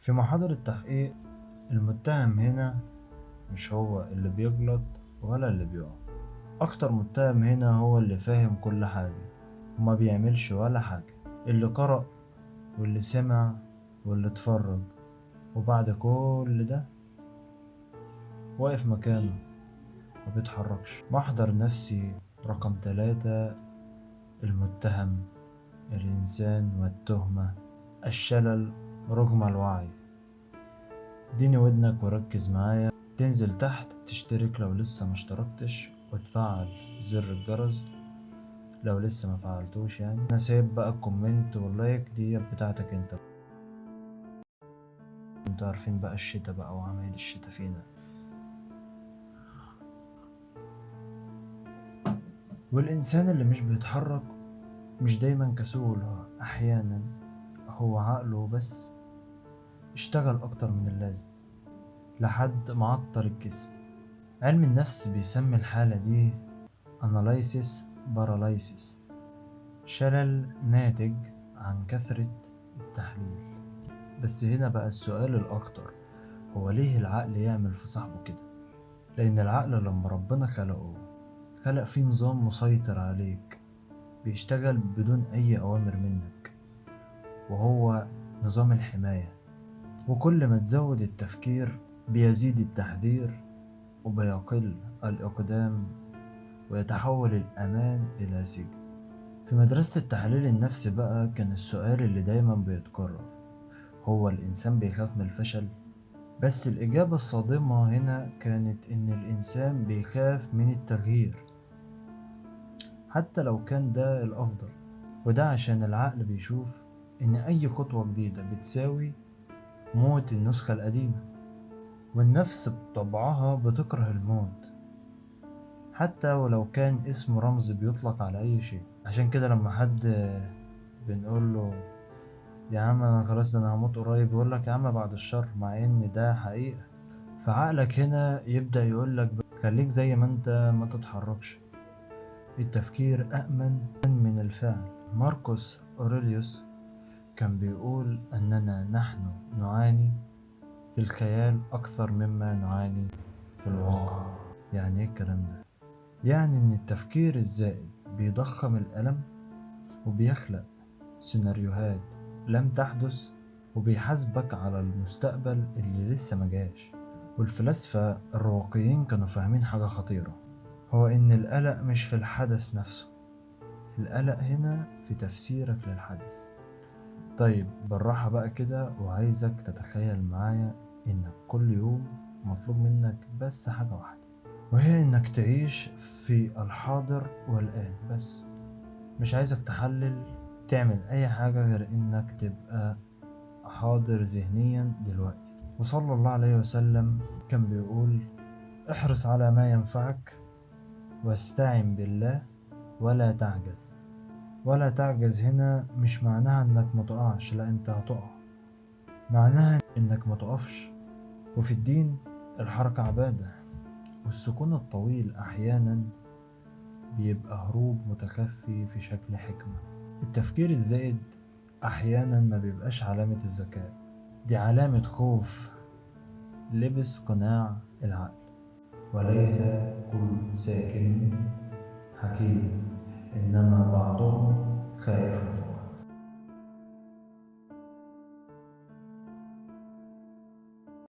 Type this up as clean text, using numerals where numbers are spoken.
في محاضر التحقيق المتهم هنا مش هو اللي بيغلط ولا اللي بيقع، أكتر متهم هنا هو اللي فاهم كل حاجة وما بيعملش ولا حاجة، اللي قرأ واللي سمع واللي اتفرج، وبعد كل ده واقف مكانه ما بيتحركش. محضر نفسي رقم 3، المتهم، الإنسان والتهمة، الشلل رغم الوعي. اديني ودنك وركز معايا، تنزل تحت تشترك لو لسه ما اشتركتش، وتفعل زر الجرس لو لسه ما فعلتوش. يعني انا سايب بقى ال comment وال like دي بتاعتك انت. انتوا عارفين بقى الشتا بقى وعمايل الشتا فينا. والإنسان اللي مش بيتحرك مش دايما كسول، أحيانا هو عقله بس اشتغل أكتر من اللازم لحد ما عطر الجسم. علم النفس بيسمي الحالة دي analysis paralysis، شلل ناتج عن كثرة التحليل. بس هنا بقى السؤال الأخطر، هو ليه العقل يعمل في صاحبه كده؟ لأن العقل لما ربنا خلقه خلق فيه نظام مسيطر عليك، بيشتغل بدون أي أوامر منك، وهو نظام الحماية. وكل ما تزود التفكير بيزيد التحذير وبيقل الإقدام، ويتحول الأمان إلى سجن. في مدرسة التحليل النفسي بقى كان السؤال اللي دايما بيتكرر، هو الإنسان بيخاف من الفشل؟ بس الإجابة الصادمة هنا كانت إن الإنسان بيخاف من التغيير حتى لو كان ده الأفضل، وده عشان العقل بيشوف إن أي خطوة جديدة بتساوي موت النسخة القديمة، والنفس بطبعها بتكره الموت حتى ولو كان اسم رمز بيطلق على أي شيء. عشان كده لما حد بنقول له يا عم أنا خلاص ده أنا هموت قريب، يقولك يا عم بعد الشر، مع إن ده حقيقة. فعقلك هنا يبدأ يقولك خليك زي ما أنت، ما تتحركش. التفكير أأمن من الفعل. ماركوس أوريليوس كان بيقول أننا نحن نعاني في الخيال أكثر مما نعاني في الواقع. يعني إيه الكلام ده؟ يعني إن التفكير الزائد بيضخم الألم وبيخلق سيناريوهات لم تحدث، وبيحاسبك على المستقبل اللي لسه مجاش. والفلاسفة الرواقيين كانوا فاهمين حاجة خطيرة، هو إن القلق مش في الحدث نفسه، القلق هنا في تفسيرك للحدث. طيب بالراحة بقى كده، وعايزك تتخيل معايا إنك كل يوم مطلوب منك بس حاجة واحدة، وهي إنك تعيش في الحاضر والآن بس. مش عايزك تحلل، تعمل أي حاجة غير إنك تبقى حاضر ذهنيا دلوقتي. وصلى الله عليه وسلم كان بيقول احرص على ما ينفعك واستعن بالله ولا تعجز. ولا تعجز هنا مش معناها انك متقعش، لا انت هتقع، معناها انك متقفش. وفي الدين الحركة عبادة، والسكون الطويل احيانا بيبقى هروب متخفي في شكل حكمة. التفكير الزائد احيانا ما بيبقاش علامة الذكاء، دي علامة خوف لبس قناع العقل. وليس كل ساكن حكيم، إنما بعضهم خائف فقط.